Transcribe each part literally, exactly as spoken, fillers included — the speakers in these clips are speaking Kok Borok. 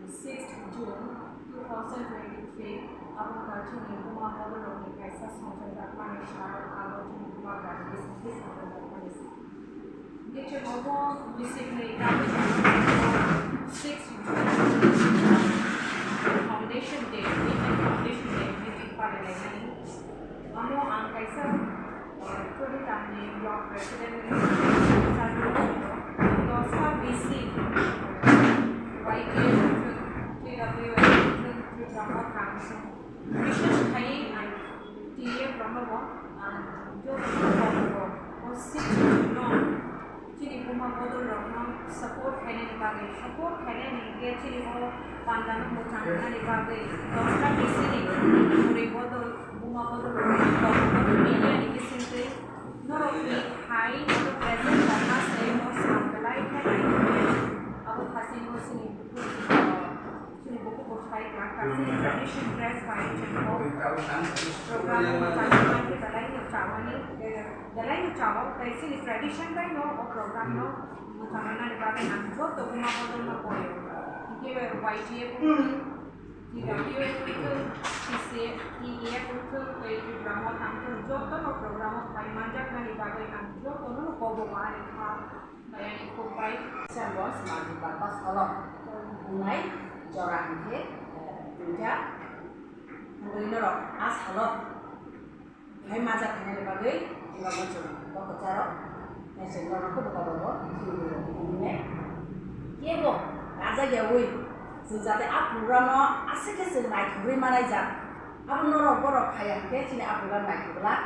Sixth June two thousand twenty-three, abo wngkha chini Buma bodolrokni kaisa songchajak mani sal, abo chini Buma Gandhi Jayanti songchajak mani sal. Hingke chwng obo misikni kagwi sixth June Foundation Day, Women Foundation Day hwnwi chwng palilaimani. Omo ang kaisa, uh, Choritamni block president ni, dosta bisi Y T F wngthung, T W F wngthung, Tripura Motha wngthung, bises khai ang T F rokno bo ang joto no o sixth June no chini Buma bodolrokno support khainani bagwi, support khainani hwnkhe chini o pandano mwchang wngnani bagwi dosta bisini bwrwi bodol, Buma bodolrokni kok bodol media ni bisingtwi norokni hai abo present wngma se o sam belai khe nai hwnkhe abo hasingo chini bukhuk, chini bukhuk bwthai kwrak kwrak chini tradition dress bai chwng o program o chajak belai no chawani, belai no chawo tei chini tradition bai no o program no mwchang wngnani bagwi ang joto Buma bodolno koyo. Hwnkhe Y T F wngthung, T W F wngthung, T C F, T E F wngthung, tei Tripura Motha wngthung, jotono program o phai manjaknani bagwi ang jotono kobo ma ani kha, tei ani khuk bai. Sambos manjak ba salo wngnai jora hwnkhe, eh, duita. Hwnwi norok a salo hai majak khainani bagwi eba muchung bo kwcharo, tei chwng norokno bo kobo bo chini bwrwi hwnwi kebo rajakyaui chwng jate a program no aswk khe chwng naithogwi manaijak, abo norok borok phaiya hwnkhe chini a program naithok glak.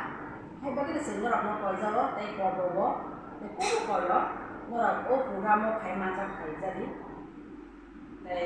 Hai bagwi chwng norokno koijao tei kobo bo tei kobo koyo norok o program o phai majak khaijadi. Tei